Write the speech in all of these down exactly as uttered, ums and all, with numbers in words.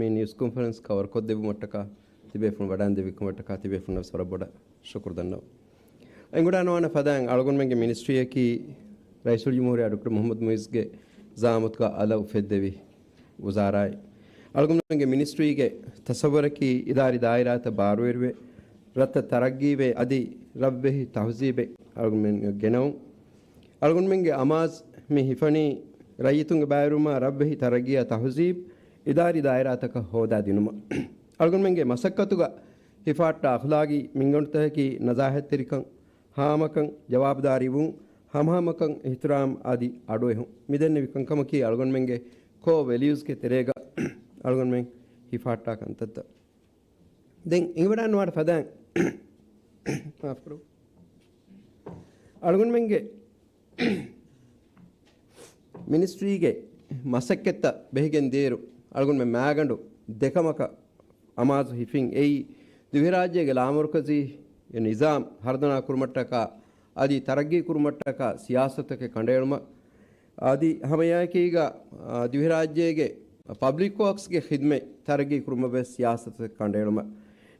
މި ނިއުސް ކޮންފަރެންސް ކަވަރ ކޮށްދެއްވުމަށްޓަކާ ތިބޭފުޅުން ވަޑައިންދެއްވިކަމަށްޓަކާ ތިބޭފުޅުންނަށް ވެސް ވަރަށް ބޮޑަށް ޝުކުރު ދަންނަވަން. އެނގުޑާނުވާނެ ފަދައިން އަޅުގަނޑުމެންގެ މިނިސްޓްރީއަކީ ރައީސުލްޖުމްހޫރިއްޔާ ޑޮކްޓަރ މުޙައްމަދު މުޢިއްޒުގެ ޒަޢާމަތުގަ އަލަށް އުފެއްދެވި ވުޒާރާއެއް. އަޅުގަނޑުމެންގެ މިނިސްޓްރީގެ ތަޞައްވަރަކީ އިދާރީ ދާއިރާތައް ބާރުވެރިވެ، ރަށްތައް ތަރައްގީވެ، އަދި ރަށްވެހި ތަހުޒީބެއް އަޅުގަނޑުމެން ގެނައުން. އަޅުގަނޑުމެންގެ އަމާޒް މި ހިފަނީ ރައްޔިތުންގެ ބައިވެރިވުމާ ރަށްވެހި ތަރައްގީއާ ތަހުޒީބް އިދާރީ ދާއިރާތަކަށް ހޯދާ ދިނުމަށް. އަޅުގަނޑުމެންގެ މަސައްކަތުގަ ހިފަހައްޓާ އަޚްލާގީ މިންގަނޑުތަކަކީ ނަޒާހަތްތެރިކަން، ހާމަކަން، ޖަވާބުދާރީވުން، ހަމަހަމަކަން، އިޙްތިރާމް އަދި އަޑުއެހުން. މިދެންނެވި ކަންކަމަކީ އަޅުގަނޑުމެންގެ ކޯ ވެލިއުސްގެ ތެރޭގަ އަޅުގަނޑުމެން ހިފަހައްޓާ ކަންތައްތައް. ދެން އިނގިވަޑާން ނުވާނެ ފަދައިން. މާފުކުރު. އަޅުގަނޑުމެންގެ މިނިސްޓްރީގެ މަސައްކަތްތައް ބެހިގެން ދިޔައިރު، އަޅުގަނޑުމެން މާގަނޑު ދެކަމަކަށް އަމާޒު ހިފިން އެއީ، ދިވެހިރާއްޖޭގެ ލާމަރުކަޒީ ނިޒާމް ހަރުދަނާ ކުރުމަށްޓަކާ އަދި ތަރައްގީ ކުރުމަށްޓަކާ ސިޔާސަތުތަކެއް ކަނޑައެޅުމަށް، އަދި ހަމައެއާއެކީގަ، އާ، ދިވެހިރާއްޖޭގެ ޕަބްލިކް ވޯކްސްގެ ޚިދްމަތް ތަރައްގީ ކުރުމަށް ވެސް ސިޔާސަތުތައް ކަނޑައެޅުމަށް.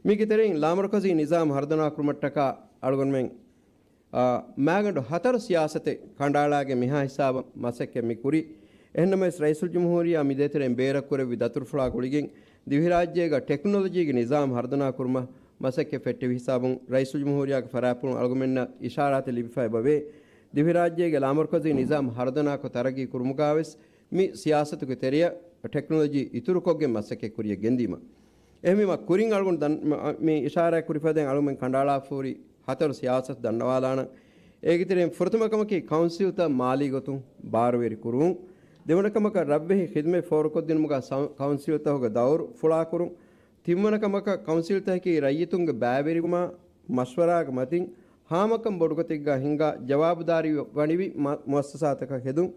މީގެ ތެރެއިން ލާމަރުކަޒީ ނިޒާމް ހަރުދަނާ ކުރުމަށްޓަކާ އަޅުގަނޑުމެން، އާ، މާގަނޑު ހަތަރު ސިޔާސަތެއް ކަނޑައަޅާގެން މިހާ ހިސާބަށް މަސައްކަތް މި ކުރީ. އެހެންނަމަވެސް، ރައީސުލްޖުމްހޫރިއްޔާ މި ދޭތެރެއިން ބޭރަށް ކުރެއްވި ދަތުރުފުޅާ ގުޅިގެން، ދިވެހިރާއްޖޭގަ ޓެކްނޮލޮޖީގެ ނިޒާމް ހަރުދަނާ ކުރުމަށް މަސައްކަތް ފެއްޓެވި ހިސާބުން، ރައީސުލްޖުމްހޫރިއްޔާގެ ފަރާތްޕުޅުން އަޅުގަނޑުމެންނަށް އިޝާރާތެއް ލިބިފަ އެބަވޭ. ދިވެހިރާއްޖޭގެ ލާމަރުކަޒީ ނިޒާމް ހަރުދަނާކޮށް ތަރައްގީ ކުރުމުގަ ވެސް މި ސިޔާސަތުގެ ތެރެއަށް ޓެކްނޮލޮޖީ އިތުރުކޮށްގެން މަސައްކަތް ކުރިޔަށް ގެންދީމަ. އެހެންވީމަ، ކުރިން އަޅުގަނޑު ދަން-، މަ-، މި އިޝާރާތް ކުރި ފަދައިން އަޅުގަނޑުމެން ކަނޑައަޅާފަހުރި ހަތަރު ސިޔާސަތު ދަންނަވާލާނަން. އޭގެ ތެރެއިން ފުރަތަމަ ކަމަކީ ކައުންސިލްތައް މާލީ ގޮތުން ބާރުވެރި ކުރުން. ދެވަނަ ކަމަކަށް ރަށްވެހި ޚިދްމަތް ފޯރުކޮށްދިނުމުގަ ސަ-، ކައުންސިލްތަކުގެ ދައުރު ފުޅާކުރުން. ތިންވަނަ ކަމަކަށް ކައުންސިލްތަކަކީ ރައްޔިތުންގެ ބައިވެރިވުމާ މަޝްވަރާގެ މަތިން ހާމަކަން ބޮޑުގޮތެއްގަ ހިންގާ ޖަވާބުދާރީ ވަނިވި މަ-، މުއައްސަސާތަކަށް ހެދުން.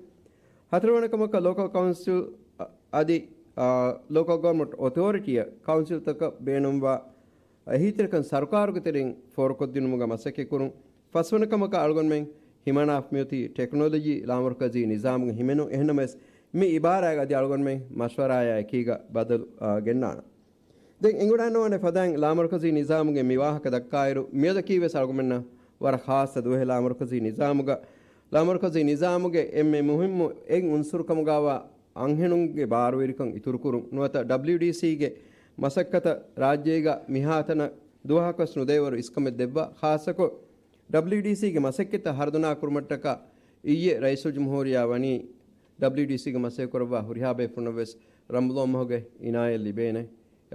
ހަތަރުވަނަ ކަމަކަށް ލޯކަލް ކައުންސިލް އަ-، އަދި، އާ، ލޯކަލް ގަވަރންމަންޓް އޮތޯރިޓީއަށް ކައުންސިލްތަކަށް ބޭނުންވާ އެހީތެރިކަން ސަރުކާރުގެ ތެރެއިން ފޯރުކޮށްދިނުމުގަ މަސައްކަތްކުރުން. ފަސްވަނަ ކަމަކަށް އަޅުގަނޑުމެން ހިމަނާފަ މިއޮތީ ޓެކްނޮލޮޖީ ލާމަރުކަޒީ ނިޒާމުގެ ހިމެނުން. އެހެންނަމަވެސް، މި އިބާރާގަ އަދި އަޅުގަނޑުމެން މަޝްވަރާޔާ އެކީގަ ބަދަލު، އާ، ގެންނާނަން. ދެން އެނގުނާންނަވާނެ ފަދައިން ލާމަރުކަޒީ ނިޒާމުގެ މި ވާހަކަ ދައްކާއިރު، މިއަދަކީ ވެސް އަޅުގަނޑުމެންނަށް ވަރަށް ޚާއްޞަ ދުވަހެއް ލާމަރުކަޒީ ނިޒާމުގަ. ލާމަރުކަޒީ ނިޒާމުގެ އެންމެ މުހިއްމު އެއް އުންސުރު ކަމުގައިވާ އަންހެނުންގެ ބާރުވެރިކަން އިތުރުކުރުން. ނުވަތަ ޑަބްލިޔުޑީސީގެ މަސައްކަތަށް ރާއްޖޭގަ މިހާތަނަށް ދުވަހަކުވެސް ނުދޭވަރު އިސްކަމެއް ދެއްވާ. ޚާއްޞަކޮށް، ޑަބްލިޔުޑީސީގެ މަސައްކަތްތައް ހަރުދަނާ ކުރުމަށްޓަކާ އިއްޔެ ރައީސުލްޖުމްހޫރިއްޔާ ވަނީ ޑަބްލިޔުޑީސީގެ މަސައްކަތް ކުރައްވާ ހުރިހާ ބޭފުޅުންނަށް ވެސް ރަމަޟާން މަހުގެ އިނާޔަތް ލިބޭނެ،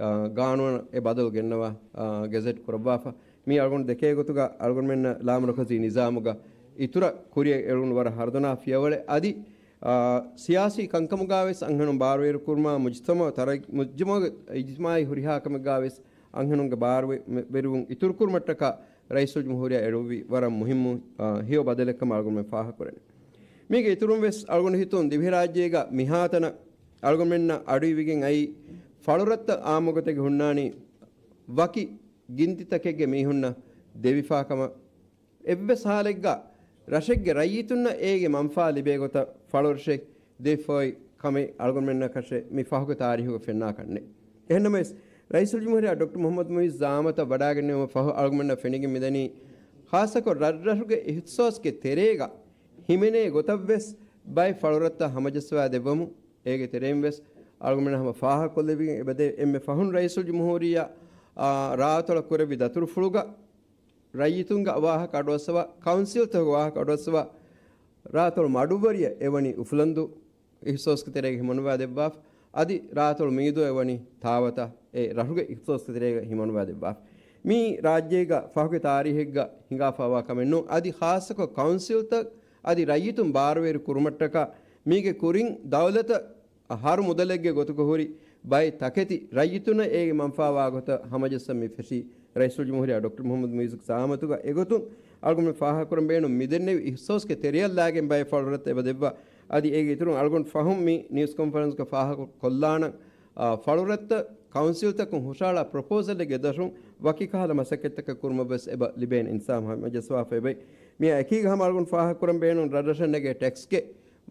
އާ، ގާނޫނަށް އެ ބަދަލު ގެންނަވާ، އާ، ގެޒެޓް ކުރައްވާފަ. މީ އަޅުގަނޑު ދެކޭ ގޮތުގަ އަޅުގަނޑުމެންނަށް ލާމަރުކަޒީ ނިޒާމުގަ އިތުރަށް ކުރިއަށް އެޅުނު ވަރަށް ހަރުދަނާ ފިޔަވަޅެއް. އަދި، އާ، ސިޔާސީ ކަންކަމުގަ ވެސް އަންހެނުން ބާރުވެރިކުރުމާ މުޖްތަމަޢު ތަރައް-، މުޖްތަމަޢުގެ އިޖްތިމާޢީ ހުރިހާ ކަމެއްގަ ވެސް އަންހެނުންގެ ބާރުވެ-، ވެރިވުން އިތުރުކުރުމަށްޓަކާ ރައީސުލްޖުމްހޫރިއްޔާ އެޅުއްވި ވަރަށް މުހިއްމު، އާ، ހެޔޮ ބަދަލެއްކަމަށް އަޅުގަނޑުމެން ފާހަގަކުރަނީ. މީގެ އިތުރުން ވެސް އަޅުގަނޑު ހިތުން ދިވެހިރާއްޖޭގަ މިހާތަނަށް އަޅުގަނޑުމެންނަށް އަޑުއިވިގެން އައީ ފަޅުރަށްތައް އާއްމުގޮތެއްގަ ހުންނާނީ ވަކި ގިންތިތަކެއްގެ މީހުންނަށް ދެވިފާ ކަމަށް. އެއްވެސް ހާލެއްގަ ރަށެއްގެ ރައްޔިތުންނަށް އޭގެ މަންފާ ލިބޭ ގޮތަށް ފަޅުރަށެއް ދެވިފައި ކަމެއް އަޅުގަނޑުމެންނަކަށެއް މި ފަހުގެ ތާރީހުގަ ފެންނާކަށްނެއް. އެހެންނަމަވެސް، ރައީސުލްޖުމްހޫރިއްޔާ ޑޮކްޓަރ މުޙައްމަދު މުޢިއްޒު ޒަޢާމަތަށް ވަޑާގެންނެވުމަށް ފަހު އަޅުގަނޑުމެންނަށް ފެނިގެން މިދަނީ، ޚާއްޞަކޮށް ރަށްރަށުގެ އިޚްތިޞާޞްގެ ތެރޭގަ ހިމެނޭ ގޮތަށްވެސް ބައެއް ފަޅުރަށްތައް ހަމަޖައްސަވާ ދެއްވަމުން. އޭގެ ތެރެއިން ވެސް އަޅުގަނޑުމެން ހަމަ ފާހަގަކޮށްލެވިގެން އެބަދޭ އެންމެ ފަހުން ރައީސުލްޖުމްހޫރިއްޔާ، އާ، ރާއަތޮޅަށް ކުރެއްވި ދަތުރުފުޅުގަ ރައްޔިތުންގެ ވާހަކަ އަޑުއައްސަވާ، ކައުންސިލްތަކުގެ ވާހަކަ އަޑުއައްސަވާ، ރާއަތޮޅު މަޑުއްވަރިއަށް އެވަނީ އުފުލަންދޫ އިޚްތިޞާޞްގެ ތެރޭގަ ހިމަނުވާ ދެއްވާފަ، އަދި ރާއަތޮޅު މީދޫ އެވަނީ ތާވަތާ އެ ރަށުގެ އިޚްތިޞާޞްގެ ތެރޭގަ ހިމަނުވާ ދެއްވާފަ. މީ ރާއްޖޭގަ ފަހުގެ ތާރީހެއްގަ ހިނގާފައިވާ ކަމެއް ނޫން. އަދި ޚާއްޞަކޮށް ކައުންސިލްތައް އަދި ރައްޔިތުން ބާރުވެރި ކުރުމަށްޓަކާ މީގެ ކުރިން ދައުލަތަށް ހަރު މުދަލެއްގެ ގޮތުގަ ހުރި ބައެއް ތަކެތި ރައްޔިތުންނަށް އޭގެ މަންފާވާ ގޮތަށް ހަމަޖައްސަން މި ފެށީ ރައީސުލްޖުމްހޫރިއްޔާ ޑޮކްޓަރ މުޙައްމަދު މުޢިއްޒުގެ ޒަޢާމަތުގަ. އެގޮތުން އަޅުގަނޑުމެން ފާހަގަކުރަން ބޭނުން މިދެންނެވި އިޚްތިޞާޞްގެ ތެރެއަށް ލާގެން ބައެއް ފަޅުރަށް އެބަ ދެއްވާ. އަދި އޭގެ އިތުރުން އަޅުގަނޑު ފަހުން މި ނިއުސް ކޮންފަރެންސްގަ ފާހަގަކޮށްލާނަން، އާ، ފަޅުރަށްތައް ކައުންސިލްތަކުން ހުށަހަޅާ ޕްރޮޕޯސަލެއްގެ ދަށުން ވަކި ކަހަލަ މަސައްކަތްތަކެއް ކުރުމަށް ވެސް އެބަ ލިބޭނެ އިންސާފް ހަމަޖައްސަވާފަ އެބައި. މިއާ އެކީގަ ހަމަ އަޅުގަނޑު ފާހަގަކުރަން ބޭނުން ރަށްރަށަށް ނެގޭ ޓެކްސްގެ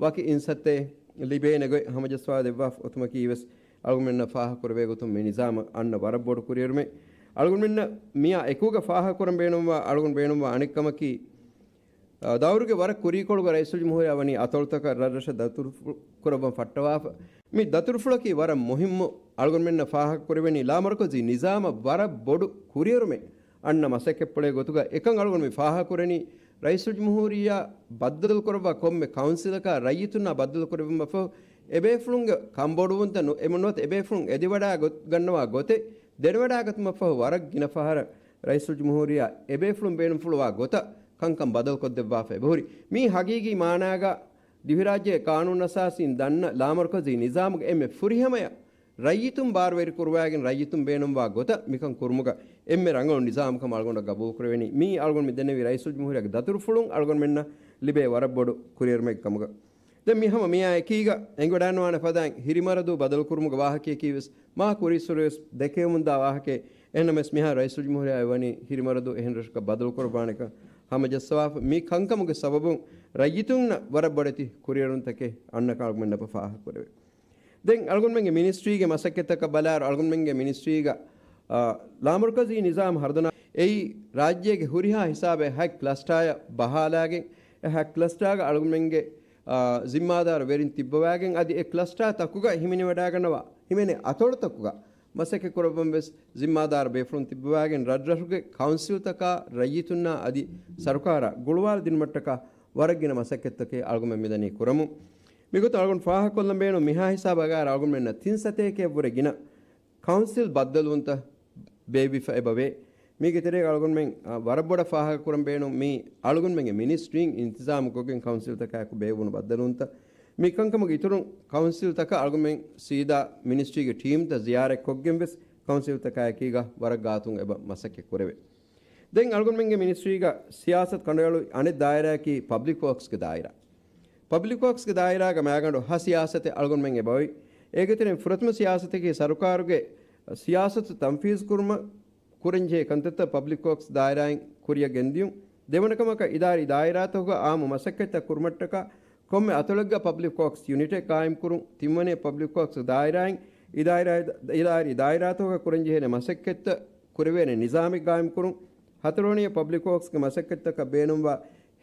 ވަކި އިންސައްތައެއް ލިބޭނެ ގޮތް ހަމަޖައްސަވާ ދެއްވާފަ އޮތުމަކީ ވެސް އަޅުގަނޑުމެންނަށް ފާހަގަކުރެވޭ ގޮތުން މި ނިޒާމަށް އަންނަ ވަރަށް ބޮޑު ކުރިއެރުމެއް. އަޅުގަނޑުމެންނަށް މިއާ އެކުގަ ފާހަގަކުރަން ބޭނުންވާ، އަޅުގަނޑު ބޭނުންވާ އަނެއްކަމަކީ، އާ، ދައުރުގެ ވަރަށް ކުރީކޮޅުގަ ރައީސުލްޖުމްހޫރިއްޔާ ވަނީ އަތޮޅުތަކަށް ރަށްރަށަށް ދަތުރުފުޅު ކުރައްވަން ފައްޓަވާފަ. މި ދަތުރުފުޅަކީ ވަރަށް މުހިއްމު، އަޅުގަނޑުމެންނަށް ފާހަގަކުރެވެނީ ލާމަރުކަޒީ ނިޒާމަށް ވަރަށް ބޮޑު ކުރިއެރުމެއް އަންނަ މަސައްކަތްޕުޅެއް ގޮތުގަ. އެކަން އަޅުގަނޑު މި ފާހަގަކުރަނީ، ރައީސުލްޖުމްހޫރިއްޔާ ބައްދަލުކުރައްވާ ކޮންމެ ކައުންސިލަކާ ރައްޔިތުންނާ ބައްދަލުކުރެއްވުމަށްފަހު، އެބޭފުޅުންގެ ކަންބޮޑުވުންތައް ނު-، އެމަ-، ނުވަތަ އެބޭފުޅުން އެދިވަޑާ ގޮ-، ގަންނަވާ ގޮތެއް ދެނެވަޑާގަތުމަށްފަހު ވަރަށް ގިނަ ފަހަރަށް ރައީސުލްޖުމްހޫރިއްޔާ އެބޭފުޅުން ބޭނުންފުޅުވާ ގޮތަށް ކަންކަން ބަދަލުކޮށްދެއްވާފަ އެބަހުރި. މީ ހަގީގީ މާނާގަ ދިވެހިރާއްޖޭގެ ޤާނޫނުއަސާސީން ދަންނަ ލާމަރުކަޒީ ނިޒާމުގެ އެންމެ ފުރިހަމަޔަށް ރައްޔިތުން ބާރުވެރިކުރުވާގެން ރައްޔިތުން ބޭނުންވާ ގޮތަށް މިކަން ކުރުމުގަ އެންމެ ރަނގަޅު ނިޒާމުކަމަށް އަޅުގަނޑަށް ގަބޫލުކުރެވެނީ. މީ އަޅުގަނޑު މި ދެންނެވި ރައީސުލްޖުމްހޫރިއްޔާގެ ދަތުރުފުޅުން އަޅުގަނޑުމެންނަށް ލިބޭ ވަރަށް ބޮޑު ކުރިއެރުމެއް ކަމުގަ. ދެން މި ހަމަ މިއާ އެކީގަ އެނގިވަޑައިނުވާނެ ފަދައިން ހިރިމަރަދޫ ބަދަލުކުރުމުގެ ވާހަކަޔަކީ ވެސް މާ ކުރީއްސުރެ ވެސް ދެކެވެމުންދާ ވާހަކައެއް. އެހެންނަމަވެސް މިހާރު ރައީސުލްޖުމްހޫރިއްޔާ ވަނީ ހިރިމަރަދޫ އެހެން ރަށަކަށް ބަދަލުކުރައްވާނެކަން ހަމަޖައްސަވާފަ. މި ކަންކަމުގެ ސަބަބުން ރައްޔިތުންނަށް ވަރަށް ބޮޑެތި ކުރިއެރުންތަކެއް އަންނަކަމަށް އަޅުގަނޑުމެންނަށް ފާހަގަކުރެވޭ. ދެން އަޅުގަނޑުމެންގެ މިނިސްޓްރީގެ މަސައްކަތްތަކަށް ބަލާއިރު، އަޅުގަނޑުމެންގެ މިނިސްޓްރީގަ، އާ، ލާމަރުކަޒީ ނިޒާމް ހަރުދަނާ އެއީ ރާއްޖޭގެ ހުރިހާ ހިސާބެއް ހަތް ކްލަސްޓާއަށް ބަހާލާގެން، އެ ހަތް ކްލަސްޓާގަ އަޅުގަނޑުމެންގެ، އާ، ޒިންމާދާރު ވެރިން ތިއްބަވާގެން، އަދި އެ ކްލަސްޓާ ތަކުގަ ހިމެނިވަޑާގަންނަވާ، ހިމެނޭ އަތޮޅުތަކުގަ މަސައްކަތް ކުރައްވަން ވެސް ޒިންމާދާރު ބޭފުޅުން ތިއްބަވާގެން، ރަށްރަށުގެ ކައުންސިލްތަކާ ރައްޔިތުންނާ އަދި ސަރުކާރާ ގުޅުވާލަދިނުމަށްޓަކާ ވަރަށް ގިނަ މަސައްކަތްތަކެއް އަޅުގަނޑުމެން މިދަނީ ކުރަމުން. މިގޮތުން އަޅުގަނޑު ފާހަގަކޮށްލަން ބޭނުން މިހާ ހިސާބަށް އަގާރަ އަޅުގަނޑުމެންނަށް ތިން ސަތޭކައަށްވުރެ ގިނަ ކައުންސިލް ބައްދަލުވުންތައް ބޭއްވިފަ އެބަވޭ. މީގެ ތެރޭގަ އަޅުގަނޑުމެން، އާ، ވަރަށް ބޮޑަށް ފާހަގަކުރަން ބޭނުން މީ އަޅުގަނޑުމެންގެ މިނިސްޓްރީން އިންތިޒާމުކޮށްގެން ކައުންސިލްތަކާއެކު ބޭއްވުނު ބައްދަލުވުންތައް. މި ކަންކަމުގެ އިތުރުން ކައުންސިލްތަކަށް އަޅުގަނޑުމެން ސީދާ މިނިސްޓްރީގެ ޓީމްތައް ޒިޔާރަތްކޮށްގެން ވެސް ކައުންސިލްތަކާއެކީގަ ވަރަށް ގާތުން އެބަ މަސައްކަތް ކުރެވޭ. ދެން އަޅުގަނޑުމެންގެ މިނިސްޓްރީގަ ސިޔާސަތު ކަނޑައެޅު އަނެއް ދާއިރާއަކީ ޕަބްލިކް ވޯކްސްގެ ދާއިރާ. ޕަބްލިކް ވޯކްސްގެ ދާއިރާގަ މައިގަނޑު ހަ ސިޔާސަތެއް އަޅުގަނޑުމެން އެބައޮތް. އޭގެ ތެރެއިން ފުރަތަމަ ސިޔާސަތަކީ ސަރުކާރުގެ ސިޔާސަތު ތަންފީޒު ކުރުމަށް ކުރަންޖެހޭ ކަންތައްތައް ޕަބްލިކް ވޯކްސް ދާއިރާއިން ކުރިއަށް ގެންދިޔުން. ދެވަނަ ކަމަކަށް އިދާރީ ދާއިރާތަކުގަ އާއްމު މަސައްކަތްތައް ކުރުމަށްޓަކާ ކޮންމެ އަތޮޅެއްގަ ޕަބްލިކް ވޯކްސް ޔުނިޓެއް ގާއިމްކުރުން. ތިންވަނައަށް ޕަބްލިކް ވޯކްސް ދާއިރާއިން އިދާރީ، އިދާރީ ދާއިރާތަކުގަ ކުރަންޖެހޭނެ މަސައްކަތްތައް ކުރެވޭނެ ނިޒާމެއް ގާއިމްކުރުން. ހަތަރުވަނައަށް ޕަބްލިކް ވޯކްސްގެ މަސައްކަތްތަކަށް ބޭނުންވާ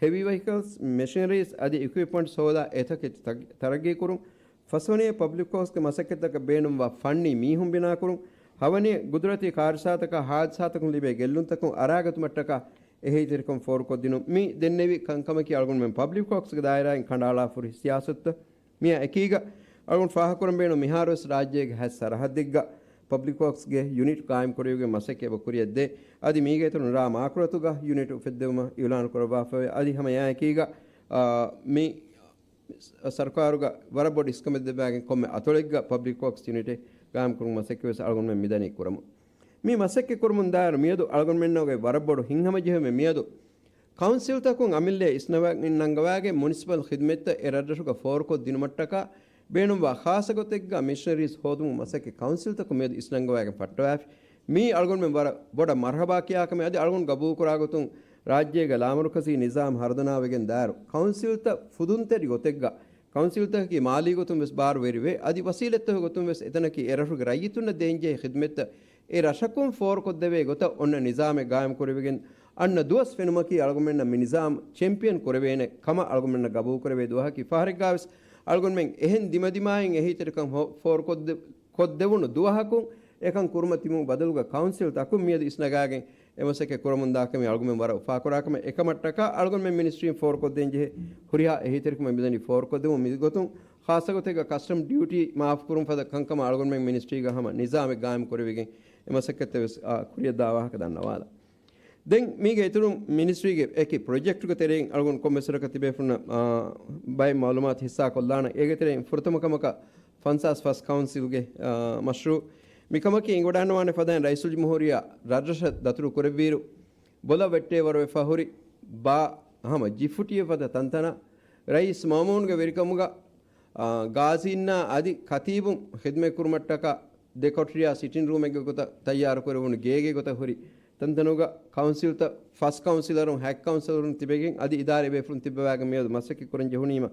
ހެވީ ވެހިކަލްސް، މެޝިނަރީސް އަދި އިކްއިޕްމަންޓްސް ހޯދާ އެތަކެތި ތަރައްގީކުރުން. ފަސްވަނައަށް ޕަބްލިކް ވޯކްސްގެ މަސައްކަތްތަކަށް ބޭނުންވާ ފަންނީ މީހުން ބިނާކުރުން. ހަވަނައަށް ގުދުރަތީ ކާރިސާތަކާ ހާދިސާތަކުން ލިބޭ ގެއްލުންތަކުން އަރާގަތުމަށްޓަކާ އެހީތެރިކަން ފޯރުކޮށްދިނުން. މި ދެންނެވި ކަންކަމަކީ އަޅުގަނޑުމެން ޕަބްލިކް ވޯކްސްގެ ދާއިރާއިން ކަނޑައަޅާފަހުރި ސިޔާސަތުތައް. މިއާ އެކީގަ އަޅުގަނޑު ފާހަގަކުރަން ބޭނުން މިހާރުވެސް ރާއްޖޭގެ ހަތް ސަރަހައްދެއްގަ ޕަބްލިކް ވޯކްސްގެ ޔުނިޓް ގާއިމްކުރެވިގެން މަސައްކަތް އެބަ ކުރިއަށްދޭ. އަދި މީގެ އިތުރުން ރ. މާކުރަތުގަ ޔުނިޓް އުފެއްދެވުމަށް އިއުލާނު ކުރައްވާފައިވޭ. އަދި ހަމަ އެއާއެކީގަ، އާ، މި ސަރުކާރުގަ ވަރަށް ބޮޑު އިސްކަމެއް ދެއްވާގެން ކޮންމެ އަތޮޅެއްގަ ޕަބްލިކް ވޯކްސް ޔުނިޓެއް ގާއިމްކުރުމަށް މަސައްކަތް ވެސް އަޅުގަނޑުމެން މިދަނީ ކުރަމުން. މި މަސައްކަތް ކުރަމުން ދާއިރު މިއަދު އަޅުގަނޑުމެންނަށް އޮތް ވަރަށް ބޮޑު ހިތްހަމަޖެހުމެއް މިއަދު ކައުންސިލްތަކުން އަމިއްލައަށް އިސްނަވަން ނަންގަވާގެން މުނިސިޕަލް ޚިދުމަތްތައް އެ ރަށްރަށުގަ ފޯރުކޮށްދިނުމަށްޓަކާ ބޭނުންވާ ޚާއްޞަގޮތެއްގަ މިޝަނަރީސް ހޯދުމުގެ މަސައްކަތް ކައުންސިލްތަކުން މިއަދު އިސްނަންގަވާގެން ފައްޓަވާފި. މީ އަޅުގަނޑުމެން ވަރަށް ބޮޑަށް މަރްހަބާ ކިޔާ ކަމެއް. އަދި އަޅުގަނޑު ގަބޫލުކުރާ ގޮތުން ރާއްޖޭގަ ލާމަރުކަޒީ ނިޒާމް ހަރުދަނާވެގެން ދާއިރު ކައުންސިލްތައް ފުދުންތެރި ގޮތެއްގަ ކައުންސިލްތަކަކީ މާލީ ގޮތުން ވެސް ބާރުވެރިވޭ. އަދި ވަސީލަތްތަކުގެ ގޮތުން ވެސް އެތަނަކީ އެރަށުގެ ރައްޔިތުންނަށް ދޭންޖެހޭ ޚިދުމަތްތައް އެ ރަށަކުން ފޯރުކޮށްދެވޭ ގޮތަށް އޮންނަ ނިޒާމެއް ގާއިމްކުރެވިގެން އަންނަ ދުވަސް ފެނުމަކީ އަޅުގަނޑުމެންނަށް މި ނިޒާމް ޗެމްޕިއަން ކުރެވޭނެ ކަމަށް އަޅުގަނޑުމެންނަށް ގަބޫލުކުރެވޭ ދުވަހަކީ. ފަހަރެއްގާވެސް އަޅުގަނޑުމެން އެހެން ދިމަދިމާއިން އެހީތެރިކަން ހޯ-، ފޯރުކޮށްދެ-، ކޮށްދެވުނު ދުވަހަކުން އެކަން ކުރުމަށް ތިބުމުގެ ބަދަލުގަ ކައުންސިލް ތަކުން މިއަދު އިސްނަގާގެން އެ މަސައްކަތް ކުރަމުންދާ ކަމެއް އަޅުގަނޑުމެން ވަރަށް އުފާކުރާ ކަމެއް. އެކަމަށްޓަކާ އަޅުގަނޑުމެން މިނިސްޓްރީން ފޯރުކޮށްދޭންޖެހޭ ހުރިހާ އެހީތެރިކަމެއް މިދަނީ ފޯރުކޮށްދެމުން. މިގޮތުން ޚާއްޞަގޮތެއްގަ ކަސްޓަމް ޑިއުޓީ މާފުކުރުން ފަދަ ކަންކަމަށް އަޅުގަނޑުމެން މިނިސްޓްރީގަ ހަމަ ނިޒާމެއް ގާއިމް ކުރެވިގެން އެ މަސައްކަތްތައް ވެސް، އާ، ކުރިއަށްދާ ވާހަކަ ދަންނަވާލަން. ދެން މީގެ އިތުރުން މިނިސްޓްރީގެ އެކި ޕްރޮޖެކްޓުގެ ތެރެއިން އަޅުގަނޑު ކޮންމެސް ވަރަކަށް ތިބޭފުޅުންނަށް، އާ، ބައެއް މައުލޫމާތު ހިއްސާ ކޮށްލާނަން. އޭގެ ތެރެއިން ފުރަތަމަ ކަމަކަށް ފަންސާސް ފަސް ކައުންސިލްގެ، އާ، މަޝްރޫއު. މިކަމަކީ އެނގިވަޑައިނުވާނެ ފަދައިން ރައީސުލްޖުމްހޫރިއްޔާ ރަށްރަށަށް ދަތުރު ކުރެއްވިއިރު، ބޮލަށް ވެއްޓޭވަރުވެފަ ހުރި ބާ ހަމަ ޖިފުޓިއެއް ފަދަ ތަންތަނަށް ރައީސް މައުމޫންގެ ވެރިކަމުގަ، އާ، ގާޒީންނާ އަދި ކަތީބުން ޚިދުމަތްކުރުމަށްޓަކާ ދެ ކޮޓަރިއާ ސިޓިން ރޫމެއްގެ ގޮތަށް ތައްޔާރުކުރެވުނު ގޭގެ ގޮތަށް ހުރި ތަންތަނުގަ ކައުންސިލްތައް ފަސް ކައުންސިލަރުން ހަތް ކައުންސިލަރުން ތިބެގެން އަދި އިދާރީ ބޭފުޅުން ތިއްބަވާގެން މިއަދު މަސައްކަތް ކުރަން ޖެހުނީމަ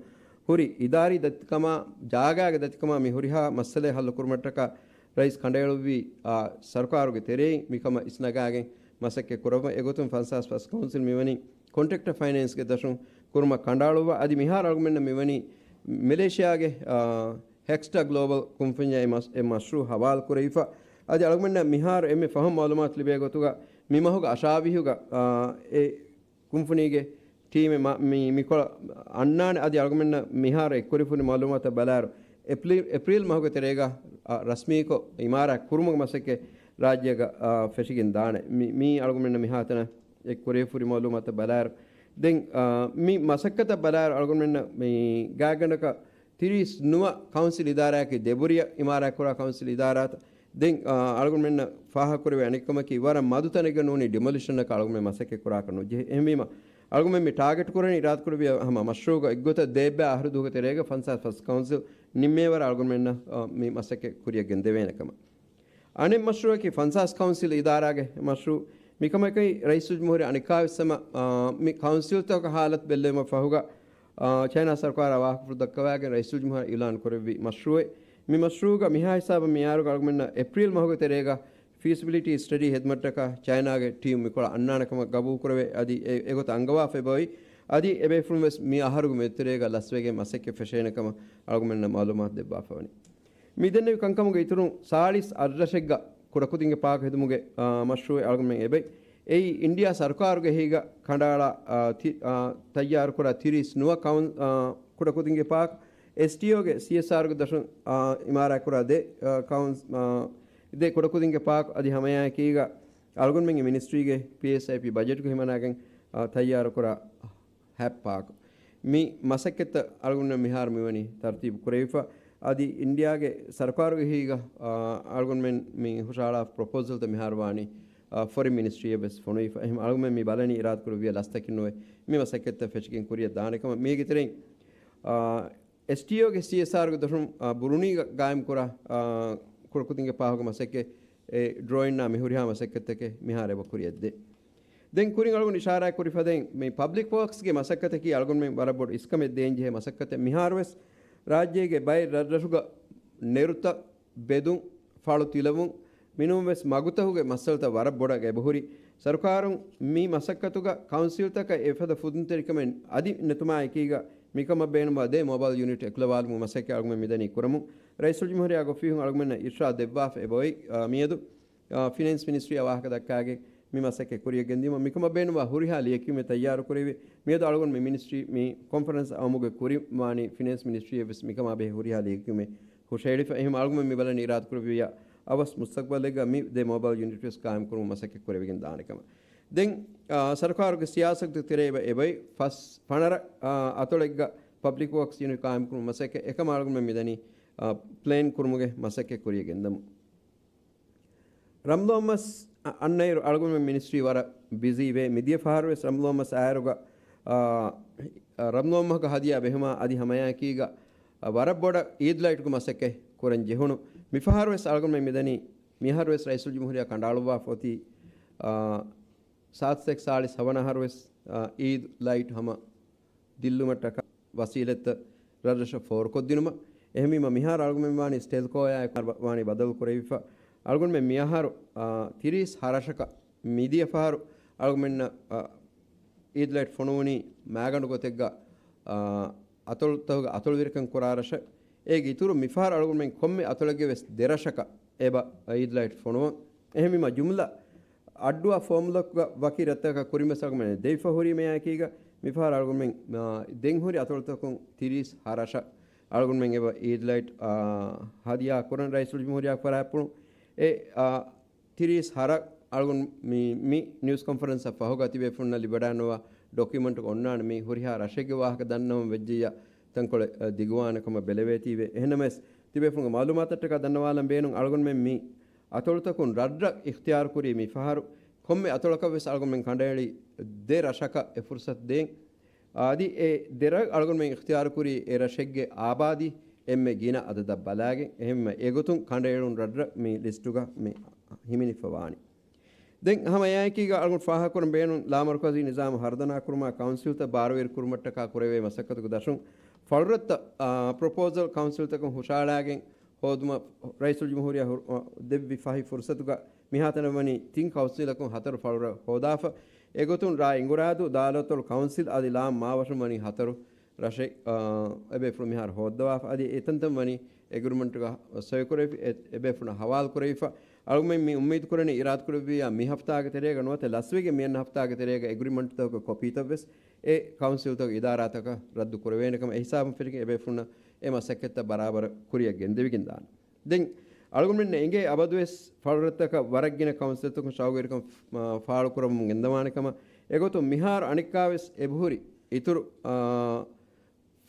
ހުރި އިދާރީ ދަތިކަމާ، ޖާގާގެ ދަތިކަމާ މި ހުރިހާ މައްސަލައެއް ހައްލު ކުރުމަށްޓަކާ ރައީސް ކަނޑައެޅުއްވީ، އާ، ސަރުކާރުގެ ތެރެއިން މިކަމަށް އިސްނަގާގެން މަސައްކަތް ކުރައްވަން. އެގޮތުން ފަންސާސް ފަސް ކައުންސިލް މިވަނީ ކޮންޓްރެކްޓަރ ފައިނޭންސްގެ ދަށުން ކުރުމަށް ކަނޑައަޅުއްވާ. އަދި މިހާރު އަޅުގަނޑަށް މިވަނީ މެލޭޝިޔާގެ، އާ، ހެކްސްޓާ ގްލޯބަލް ކުންފުންޏަށް އެ މަސް-، އެ މަޝްރޫއު ހަވާލު ކުރެވިފަ. އަދި އަޅުގަނޑަށް މިހާރު އެންމެ ފަހުން މައުލޫމާތު ލިބޭ ގޮތުގަ މި މަހުގެ އަށާވީހުގަ، އާ، އެ ކުންފުނީގެ ޓީމެއް މަ-، މި-، މިކޮޅަށް އަންނާނެ. އަދި އަޅުގަނޑަށް މިހާރު އެއްކުރިފުނި މައުލޫމާތަށް ބަލާއިރު، އެޕްރީލް، އެޕްރީލް މަހުގެ ތެރޭގަ، އާ، ރަސްމީކޮށް އިމާރާތް ކުރުމުގެ މަސައްކަތް ރާއްޖޭގަ، އާ، ފެށިގެން ދާނެ. މި-، މީ އަޅުގަނޑަށް މިހާތަނަށް އެއްކުރިފުނި މައުލޫމާތަށް ބަލާއިރު. ދެން، އާ، މި މަސައްކަތަށް ބަލާއިރު އަޅުގަނޑުމެންނަށް މި ގާތްގަނޑަކަށް ތިރީސް ނުވަ ކައުންސިލް އިދާރާއަކީ ދެބުރިއަށް އިމާރާތްކުރާ ކައުންސިލް އިދާރާތައް. ދެން، އާ، އަޅުގަނޑުމެންނަށް ފާހަގަކުރެވޭ އަނެއްކަމަކީ، ވަރަށް މަދު ތަނެއްގަ ނޫނީ ޑިމޮލިޝަނަކަށް އަޅުގަނޑުމެން މަސައްކަތް ކުރާކަށް ނުޖެހޭ. އެހެންވީމަ، އަޅުގަނޑުމެން މި ޓާގެޓް ކުރަނީ އިރާދަކުރެއްވިޔާ ހަމަ މަޝްރޫއުގަ އެއްގޮތަށް ދޭއްބައި އަހަރު ދުވަހުގެ ތެރޭގަ ފަންސާސް ފަސް ކައުންސިލް ނިންމޭވަރަށް އަޅުގަނޑުމެންނަށް، އާ، މި މަސައްކަތް ކުރިއަށް ގެންދެވޭނެ ކަމަށް. އަނެއް މަޝްރޫއަކީ ފަންސާސް ކައުންސިލް އިދާރާގެ މަޝްރޫއު. މިކަމަކީ ރައީސުލްޖުމްހޫރިއްޔާ އަނެއްކާވެސް ހަމަ، އާ، މި ކައުންސިލްތަކުގެ ހާލަތު ބެއްލެވުމަށް ފަހުގަ، އާ، ޗައިނާ ސަރުކާރާ ވާހަކަފުޅު ދައްކަވާގެން ރައީސުލްޖުމްހޫރިއްޔާ އިޢުލާން ކުރެއްވި މަޝްރޫއެއް. މި މަޝްރޫއުގަ މިހާ ހިސާބަށް މިއާރުގަ އަޅުގަނޑުމެންނަށް އެޕްރީލް މަހުގެ ތެރޭގަ ފީސިބިލިޓީ ސްޓަޑީ ހެދުމަށްޓަކާ ޗައިނާގެ ޓީމް މިކޮޅަށް އަންނާނެ ކަމަށް ގަބޫލު ކުރެވޭ. އަދި އެ-، އެގޮތަށް އަންގަވާފަ އެބައޮތް. އަދި އެބޭފުޅުން ވެސް މި އަހަރުގެ މެދުތެރޭގަ ލަސްވެގެން މަސައްކަތް ފެށޭނެ ކަމަށް އަޅުގަނޑުމެންނަށް މައުލޫމާތު ދެއްވާފަވަނީ. މި ދެންނެވި ކަންކަމުގެ އިތުރުން ސާޅީސް އަށްރަށެއްގަ ކުޑަކުދިންގެ ޕާކް ހެދުމުގެ، އާ، މަޝްރޫއެއް އަޅުގަނޑުމެން އެބައި. އެއީ އިންޑިއާ ސަރުކާރުގެ އެހީގަ ކަނޑައަޅާ، އާ، ތި-، އާ، ތައްޔާރުކުރާ ތިރީސް ނުވަ ކައުން-، އާ، ކުޑަކުދިންގެ ޕާކް، އެސްޓީއޯގެ ސީއެސްއާރުގެ ދަށުން، އާ، އިމާރާތްކުރާ ދެ، އާ، ކައުން-، އާ، ދެ ކުޑަކުދިންގެ ޕާކް އަދި ހަމައެއާއެކީގަ އަޅުގަނޑުމެންގެ މިނިސްޓްރީގެ ޕީއެސްއައިޕީ ބަޖެޓްގަ ހިމަނާގެން، އާ، ތައްޔާރުކުރާ ހަތް ޕާކް. މި މަސައްކަތްތައް އަޅުގަނޑުމެން މިހާރު މިވަނީ ތަރުތީބު ކުރެވިފަ. އަދި އިންޑިއާގެ ސަރުކާރުގެ އެހީގަ، އާ، އަޅުގަނޑުމެން މި ހުށަހަޅާ ޕްރޮޕޯސަލްތައް މިހާރު ވާނީ، އާ، ފޮރިން މިނިސްޓްރީއަށް ވެސް ފޮނުވިފަ. އެހެން އަޅުގަނޑުމެން މި ބަލަނީ އިރާދަކުރެއްވިޔާ ލަސްތަކެއް ނުވެ މި މަސައްކަތްތައް ފެށިގެން ކުރިއަށް ދާނެ ކަމަށް. މީގެ ތެރެއިން، އާ، އެސްޓީއޯގެ ސީއެސްއާރުގެ ދޮށުން، އާ، ބުރުނީގަ ގާއިމްކުރާ، އާ، ކުޑަކުދިންގެ ޕާކުގެ މަސައްކަތް އެ ޑްރޯއިންއާ މި ހުރިހާ މަސައްކަތްތަކެއް މިހާރު އެބަ ކުރިއަށްދޭ. ދެން ކުރިން އަޅުގަނޑު އިޝާރާތް ކުރި ފަދައިން މި ޕަބްލިކް ވޯކްސްގެ މަސައްކަތަކީ އަޅުގަނޑުމެން ވަރަށް ބޮޑު އިސްކަމެއް ދޭންޖެހޭ މަސައްކަތެއް. މިހާރުވެސް ރާއްޖޭގެ ބައެއް ރަށްރަށުގަ ނެރުތައް ބެދުން، ފަޅު ތިލަވުން، މިނޫންވެސް މަގުތަކުގެ މައްސަލަތައް ވަރަށް ބޮޑަށް އެބަހުރި. ސަރުކާރުން މި މަސައްކަތުގަ ކައުންސިލްތަކަށް އެފަދަ ފުދުންތެރިކަމެއް އަދި ނެތުމާއެކީގަ މިކަމަށް ބޭނުންވާ ދެ މޯބައިލް ޔުނިޓް އެކުލަވާލުމުގެ މަސައްކަތް އަޅުގަނޑުމެން މިދަނީ ކުރަމުން. ރައީސުލްޖުމްހޫރިއްޔާގެ އޮފީހުން އަޅުގަނޑުމެންނަށް އިރްޝާދް ދެއްވާފަ އެބައޮތް. އާ، މިއަދު، އާ، ފިނޭންސް މިނިސްޓްރީއާ ވާހަކަ ދައްކާގެން މި މަސައްކަތް ކުރިއަށް ގެންދިއުމަށް މިކަމަށް ބޭނުންވާ ހުރިހާ ލިޔެކިޔުމެއް ތައްޔާރު ކުރެވި. މިއަދު އަޅުގަނޑު މި މިނިސްޓްރީ މި ކޮންފަރެންސް އައުމުގެ ކުރިން ވާނީ ފިނޭންސް މިނިސްޓްރީއަށް ވެސް މިކަމާ ބެހޭ ހުރިހާ ލިޔެކިޔުމެއް ހުށަހެޅިފަ. އެހެން އަޅުގަނޑުމެން މި ބަލަނީ އިރާދަކުރެއްވިއްޔާ އަވަސް މުސްތަގްބަލެއްގަ މި ދެ މޯބައިލް ޔުނިޓް ވެސް ގާއިމްކުރުމުގެ މަސައްކަތް ކުރެވިގެން ދާނެ ކަމަށް. ދެން، އާ، ސަރުކާރުގެ ސިޔާސަތުގެ ތެރޭ އެބަ އެބައި ފަސް ފަނަރަ، އާ، އަތޮޅެއްގަ ޕަބްލިކް ވޯކްސް ޔުނިޓް ގާއިމްކުރުމުގެ މަސައްކަތް އެކަމަށް އަޅުގަނޑުމެން މިދަނީ، އާ، ޕްލޭން ކުރުމުގެ މަސައްކަތް ކުރިއަށް ގެންދަމުން. ރަމްޟާން މަސް އަ-، އަންނައިރު އަޅުގަނޑުމެން މިނިސްޓްރީ ވަރަށް ބިޒީ ވޭ. މިދިޔަ ފަހަރު ވެސް ރަމްޟާން މަސް އާއިރުގަ، އާ، ރަމްޟާން މަހުގަ ހަދިޔާ ބެހުމާ އަދި ހަމައެއާއެކީގަ، އާ، ވަރަށް ބޮޑަށް އީދް ލައިޓްގެ މަސައްކަތް ކުރަން ޖެހުނު. މިފަހަރު ވެސް އަޅުގަނޑުމެން މިދަނީ، މިހާރު ވެސް ރައީސުލްޖުމްހޫރިއްޔާ ކަނޑައަޅުއްވާފަ އޮތީ، އާ، ސާދަ ސަތޭކަ ސާޅީސް ހަވަނަ އަހަރު ވެސް، އާ، އީދު ލައިޓް ހަމަ ދިއްލުމަށްޓަކާ ވަސީލަތްތައް ރަށްރަށަށް ފޯރުކޮށްދިނުމަށް. އެހެންވީމަ، މިހާރު އަޅުގަނޑުމެން ވާނީ ސްޓެލްކޯއާއެކު ވާނީ ބަދަލު ކުރެވިފަ. އަޅުގަނޑުމެން މިއަހަރު، އާ، ތިރީސް ހަ ރަށަކަށް މިދިޔަ ފަހަރު އަޅުގަނޑުމެންނަށް، އާ، އީދް ލައިޓް ފޮނުވުނީ މާގަނޑު ގޮތެއްގަ، އާ، އަތޮޅުތަކުގެ އަތޮޅުވެރިކަން ކުރާ ރަށަށް. އޭގެ އިތުރު މިފަހަރު އަޅުގަނޑުމެން ކޮންމެ އަތޮޅެއްގެ ވެސް ދެ ރަށަކަށް އެބަ އީދް ލައިޓް ފޮނުވަން. އެހެންވީމަ، ޖުމްލަ އައްޑޫއާ ފޯމުލަކުގަ ވަކި ރަށްތަކަށް ކުރިން ވެސް އަޅުގަނޑުމެން ދެވިފަ ހުރީމަޔާއެކީގަ، މިފަހަރު އަޅުގަނޑުމެން، އާ، ދެން ހުރި އަތޮޅުތަކުން ތިރީސް ހަ ރަށަށް އަޅުގަނޑުމެން އެބަ އީދް ލައިޓް، އާ، ހަދިޔާ ކުރަން ރައީސުލްޖުމްހޫރިއްޔާ ފަރާތްޕުޅުން. އެ، އާ، ތިރީސް ހަ ރަށް އަޅުގަނޑު މި، މި ނިއުސް ކޮންފަރެންސަށް ފަހުގަ ތިބޭފުޅުންނަށް ލިބިވަޑައިގަންނަވާ ޑޮކިއުމަންޓުގަ އޮންނާނެ މި ހުރިހާ ރަށެއްގެ ވާހަކަ ދަންނަވަން ވެއްޖެއްޔާ ތަންކޮޅެއް، އަ، ދިގުވާނެ ކަމަށް ބެލެވޭތީވެ. އެހެންނަމަވެސް، ތިބޭފުޅުންގެ މައުލޫމާތަށްޓަކާ ދަންނަވާލަން ބޭނުން އަޅުގަނޑުމެން މި އަތޮޅުތަކުން ރަށްރަށް އިޚްތިޔާރުކުރީ މި ފަހަރު ކޮންމެ އަތޮޅަކަށް ވެސް އަޅުގަނޑުމެން ކަނޑައެޅި ދެ ރަށަކަށް އެ ފުރުސަތު ދޭން. އަދި އެ ދެ ރަށް އަޅުގަނޑުމެން އިޚްތިޔާރުކުރީ އެ ރަށެއްގެ އާބާދީ އެންމެ ގިނަ އަދަދަށް ބަލާގެން. އެހެންވެ، އެގޮތުން ކަނޑައެޅުން ރަށްރަށް މި ލިސްޓުގަ މި ހިމެނިފަ ވާނީ. ދެން ހަމަ އެއާއެކީގަ އަޅުގަނޑު ފާހަގަކުރަން ބޭނުން ލާމަރުކަޒީ ނިޒާމު ހަރުދަނާ ކުރުމާ ކައުންސިލްތައް ބާރުވެރި ކުރުމަށްޓަކާ ކުރެވޭ މަސައްކަތުގެ ދަށުން ފަޅުރަށްތައް، އާ، ޕްރޮޕޯސަލް ކައުންސިލްތަކުން ހުށައަޅާގެން ހޯދުމަށް ރައީސުލްޖުމްހޫރިއްޔާ ހު-، އާ، ދެއްވި ފަހި ފުރުސަތުގަ މިހާތަނަށް ވަނީ ތިން ކައުންސިލަކުން ހަތަރު ފަޅުރަށް ހޯދާފަ. އެގޮތުން ރ. އިނގުރާދޫ، ދާލަތުލް ކައުންސިލް އަދި ލާމް މާވަށުން ވަނީ ހަތަރު ރަށެއް، އާ، އެބޭފުޅުން މިހާރު ހޯއްދަވާފަ. އަދި އެތަންތަން ވަނީ އެގްރިމަންޓުގަ ސޮއިކުރެވި، އެ-، އެބޭފުޅުން ހަވާލު ކުރެވިފަ. އަޅުގަނޑުމެން މި އުއްމީދު ކުރަނީ އިރާދަކުރެއްވިއްޔާ މި ހަފްތާގެ ތެރޭގަ ނުވަތަ ލަސްވެގެން މިއަންނަ ހަފްތާގެ ތެރޭގަ އެގްރިމަންޓުތަކުގެ ކޮޕީތައްވެސް އެ ކައުންސިލްތަކުގެ އިދާރާތަކަށް ރައްދު ކުރެވޭނެ ކަމަށް އެ ހިސާބުން ފެށިގެން އެބޭފުޅުންނަށް އެ މަސައްކަތްތައް ބަރާބަރަށް ކުރިއަށް ގެންދެވިގެން ދާނެ. ދެން އަޅުގަނޑުމެންނަށް އެނގޭ އަބަދުވެސް ފަޅުރަށްތަކަށް ވަރަށް ގިނަ ކައުންސިލްތަކުން ޝައުގުވެރިކަން، އާ، ފާޅުކުރަމުން ގެންދަވާނެ ކަމަށް. އެގޮތުން މިހާރު އަނެއްކާވެސް އެބަހުރި އިތުރު، އާ،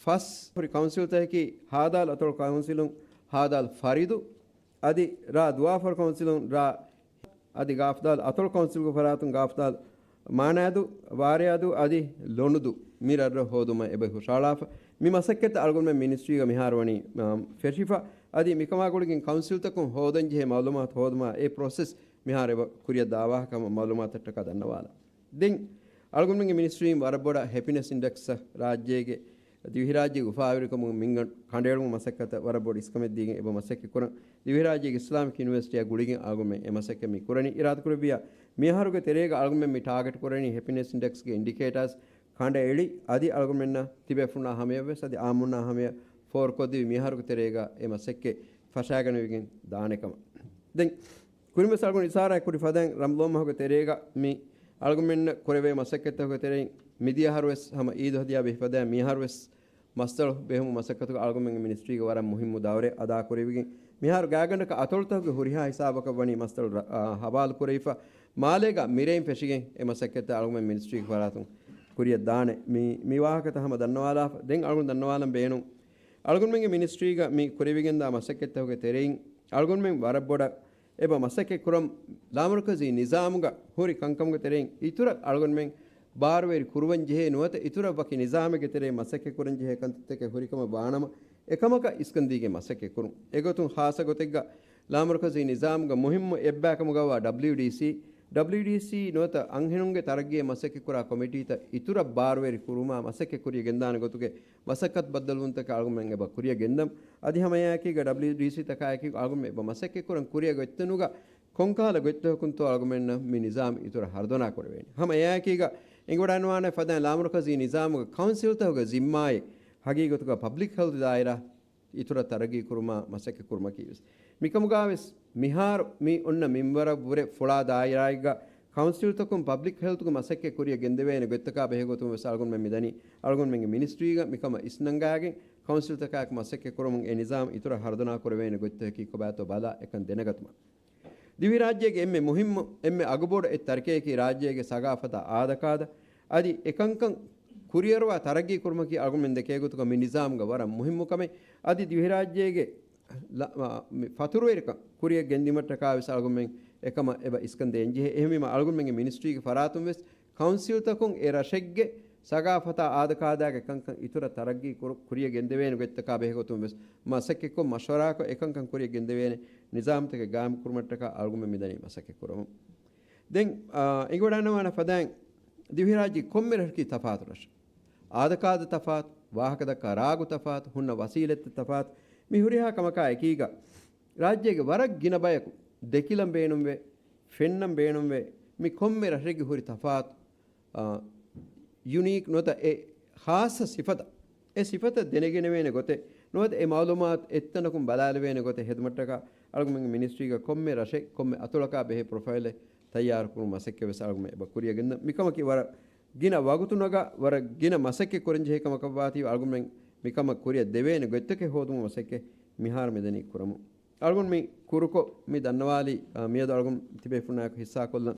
ފަސް ހުރި ކައުންސިލްތަކަކީ ހާދާލް އަތޮޅު ކައުންސިލުން ހާދާލް ފަރިދު އަދި ރ. ދުވާފަރު ކައުންސިލުން ރ. އަދި ގާފްދާލް އަތޮޅު ކައުންސިލްގެ ފަރާތުން ގާފްދާލް މާނާދޫ، ވާރިޔާދޫ އަދި ލޮނުދޫ މި ރަށްރަށް ހޯދުމަށް އެބަ ހުށައަޅާފަ. މި މަސައްކަތް އަޅުގަނޑުމެން މިނިސްޓްރީގަ މިހާރު ވަނީ، އާ، ފެށިފަ. އަދި މިކަމާ ގުޅިގެން ކައުންސިލްތަކުން ހޯދަންޖެހޭ މައުލޫމާތު ހޯދުމަށް އެ ޕްރޮސެސް މިހާރު އެބަ ކުރިއަށް ދާވާހަކަ މައުލޫމާތަށްޓަކާ ދަންނަވާލަން. ދެން އަޅުގަނޑުމެންގެ މިނިސްޓްރީން ވަރަށް ބޮޑަށް ހެޕިނެސް އިންޑެކްސް ރާއްޖޭގެ ދިވެހިރާއްޖޭގެ އުފާވެރިކަމުގެ މިންގަނޑު ކަނޑައެޅުމުގެ މަސައްކަތަށް ވަރަށް ބޮޑު އިސްކަމެއް ދީގެން އެބަ މަސައްކަތް ކުރަން. ދިވެހިރާއްޖޭގެ އިސްލާމިކް ޔުނިވަރސިޓީއާ ގުޅިގެން އަޅުގަނޑުމެން އެ މަސައްކަތް މި ކުރަނީ. އިރާދަކުރެއްވިއްޔާ މިއަހަރުގެ ތެރޭގަ އަޅުގަނޑުމެން މި ޓާގެޓް ކުރަނީ ހެޕިނެސް އިންޑެކްސްގެ އިންޑިކޭޓާސް ކަނޑައެޅި އަދި އަޅުގަނޑުމެންނަށް ތިބޭފުޅުންނާ ހަމަޔަށްވެސް އަދި އާއްމުންނާ ހަމަޔަށް ފޯރުކޮށްދެވި މިއަހަރުގެ ތެރޭގަ އެ މަސައްކަތް ފަށާގަނެވިގެން ދާނެ ކަމަށް. ދެން ކުރިންވެސް އަޅުގަނޑު އިޝާރާތް ކުރި ފަދައިން ރަމަޟާން މަހުގެ ތެރޭގަ މި އަޅުގަނޑުމެންނަށް ކުރެވޭ މަސައްކަތްތަކުގެ ތެރެއިން މިދިޔަ އަހަރުވެސް ހަމަ އީދު ހަދިޔާ ބެހިފަދައިން މިއަހަރުވެސް މައްސަލަ ބެހުމުގެ މަސައްކަތުގަ އަޅުގަނޑުމެންގެ މިނިސްޓްރީގެ ވަރަށް މުހިއްމު ދައުރެއް އަދާކުރެވިގެން، މިހާރު ގާތްގަނޑަކަށް އަތޮޅުތަކުގެ ހުރިހާ ހިސާބަކަށް ވަނީ މައްސަލަ ރަ-، އާ، ހަވާލު ކުރެވިފަ، މާލޭގަ މިރޭން ފެށިގެން އެ މަސައްކަތްތައް އަޅުގަނޑުމެން މިނިސްޓްރީގެ ފަރާތުން ކުރިއަށް ދާނެ. މި، މި ވާހަކަތައް ހަމަ ދަންނަވާލާފަ. ދެން އަޅުގަނޑު ދަންނަވާލަން ބޭނުން، އަޅުގަނޑުމެންގެ މިނިސްޓްރީގަ މި ކުރެވިގެންދާ މަސައްކަތްތަކުގެ ތެރެއިން އަޅުގަނޑުމެން ވަރަށް ބޮޑަށް އެބަ މަސައްކަތް ކުރަން ލާމަރުކަޒީ ނިޒާމުގަ ހުރި ކަންކަމުގެ ތެރެއިން އިތުރަށް އަޅުގަނޑުމެން ބާރުވެރި ކުރުވަން ޖެހޭ ނުވަތަ އިތުރަށް ވަކި ނިޒާމެއްގެ ތެރެއިން މަސައްކަތް ކުރަން ޖެހޭ ކަންތައްތަކެއް ހުރިކަމަށް ވާނަމަ، އެކަމަކަށް އިސްކަން ދީގެން މަސައްކަތް ކުރުން. އެގޮތުން ޚާއްޞަ ގޮތެއްގަ ލާމަރުކަޒީ ނިޒާމުގަ މުހިއްމު އެއްބައިކަމުގަވާ ޑަބްލިއުޑީސީ، ޑަބްލިއުޑީސީ ނުވަތަ އަންހެނުންގެ ތަރައްގީއަށް މަސައްކަތް ކުރާ ކޮމިޓީތައް އިތުރަށް ބާރުވެރި ކުރުމާ މަސައްކަތް ކުރިއަށް ގެންދާނެ ގޮތުގެ މަސައްކަތު ބައްދަލުވުންތަކެއް އަޅުގަނޑުމެން އެބަ ކުރިއަށް ގެންދަން. އަދި ހަމަ އެއާއެކީގަ ޑަބްލިއުޑީސީ ތަކާއެކީ އަޅުގަނޑުމެން އެބަ މަސައްކަތް ކުރަން ކުރިއަށް ގޮތްތަނުގަ ކޮންކަހަލަ ގޮތްތަކަކުންތޯ އަޅުގަނޑުމެންނަށް މި ނިޒާމް އިތުރަށް ހަރުދަނާ ކުރެވޭނެ. ހަމަ އެއާއެކީގަ އެނގިވަޑައިނުވާނެ ފަދައިން ލާމަރުކަޒީ ނިޒާމުގަ ކައުންސިލްތަކުގެ ޒިންމާއެއް ހަގީގަތުގަ ޕަބްލިކް ހެލްތު ދާއިރާ އިތުރަށް ތަރައްގީ ކުރުމާ މަސައްކަތް ކުރުމަކީވެސް. މިކަމުގަވެސް މިހާރު މި އޮންނަ މިންވަރަށްވުރެ ފުޅާ ދާއިރާއެއްގަ ކައުންސިލްތަކުން ޕަބްލިކް ހެލްތުގެ މަސައްކަތް ކުރިއަށް ގެންދެވޭނެ ގޮތްތަކާ ބެހޭގޮތުން ވެސް އަޅުގަނޑުމެން މިދަނީ. އަޅުގަނޑުމެންގެ މިނިސްޓްރީގަ މިކަމަށް އިސްނަންގާގެން ކައުންސިލްތަކާއެކު މަސައްކަތް ކުރުމުން އެ ނިޒާމް އިތުރަށް ހަރުދަނާ ކުރެވޭނެ ގޮތްތަކަކީ ކޮބާތޯ ބަލާ އެކަން ދެނެގަތުމަށް. ދިވެހިރާއްޖޭގެ އެންމެ މުހިއްމު، އެންމެ އަގުބޮޑު އެއް ތަރިކައަކީ ރާއްޖޭގެ ސަގާފަތާ އާދަކާދަ އަދި އެކަންކަން ކުރިއަރުވާ ތަރައްގީ ކުރުމަކީ އަޅުގަނޑުމެން ދެކޭ ގޮތުގަ މި ނިޒާމުގަ ވަރަށް މުހިއްމު ކަމެއް. އަދި ދިވެހިރާއްޖޭގެ ލަ-، މި ފަތުރުވެރިކަން ކުރިއަށް ގެންދިއުމަށްޓަކާ ވެސް އަޅުގަނޑުމެން އެކަމަށް އެބަ އިސްކަން ދޭންޖެހޭ. އެހެންވީމަ އަޅުގަނޑުމެންގެ މިނިސްޓްރީގެ ފަރާތުން ވެސް ކައުންސިލްތަކުން އެ ރަށެއްގެ ސަގާފަތާ އާދަކާދާގެ ކަންކަން އިތުރަށް ތަރައްގީ ކުރު-، ކުރިއަށް ގެންދެވޭނެ ގޮތްތަކާ ބެހޭގޮތުން ވެސް މަސައްކަތްކޮށް މަޝްވަރާކޮށް އެކަންކަން ކުރިއަށް ގެންދެވޭނެ ނިޒާމްތަކެއް ގާއިމްކުރުމަށްޓަކާ އަޅުގަނޑުމެން މިދަނީ މަސައްކަތް ކުރަމުން. ދެން، އާ، އެނގިވަޑައިނުވާނެ ފަދައިން ދިވެހިރާއްޖެ ކޮންމެ ރަށަކީ ތަފާތު ރަށެއް. އާދަކާދަ ތަފާތު، ވާހަކަދައްކާ ރާގު ތަފާތު، ހުންނަ ވަސީލަތްތައް ތަފާތު. މި ހުރިހާ ކަމަކާ އެކީގަ ރާއްޖޭގެ ވަރަށް ގިނަ ބަޔަކު ދެކިލަން ބޭނުންވޭ، ފެންނަން ބޭނުންވޭ، މި ކޮންމެ ރަށެއްގެ ހުރި ތަފާތު، އާ، ޔުނީކް ނުވަތަ އެ ޚާއްޞަ ސިފަތައް، އެ ސިފަތައް ދެނެގެނެވޭނެ ގޮތެއް ނުވަތަ އެ މައުލޫމާތު އެއްތަނަކުން ބަލާލެވޭނެ ގޮތެއް ހެދުމަށްޓަކާ އަޅުގަނޑުމެންގެ މިނިސްޓްރީގަ ކޮންމެ ރަށެއް ކޮންމެ އަތޮޅަކާ ބެހޭ ޕްރޮފައިލެއް ތައްޔާރުކުރުމުގެ މަސައްކަތް ވެސް އަޅުގަނޑުމެން އެބަ ކުރިއަށް ގެންދަން. މިކަމަކީ ވަރަށް ގިނަ ވަގުތު ނަގާ، ވަރަށް ގިނަ މަސައްކަތް ކުރަންޖެހޭ ކަމަކަށްވާތީވެ އަޅުގަނޑުމެން މިކަމަށް ކުރިއަށް ދެވޭނެ ގޮތްތަކެއް ހޯދުމުގެ މަސައްކަތް މިހާރު މިދަނީ ކުރަމުން. އަޅުގަނޑު މި ކުރުކޮށް މި ދަންނަވާލީ، އާ، މިއަދު އަޅުގަނޑު ތިބޭފުޅުންނާއެކު ހިއްސާކޮށްލަން.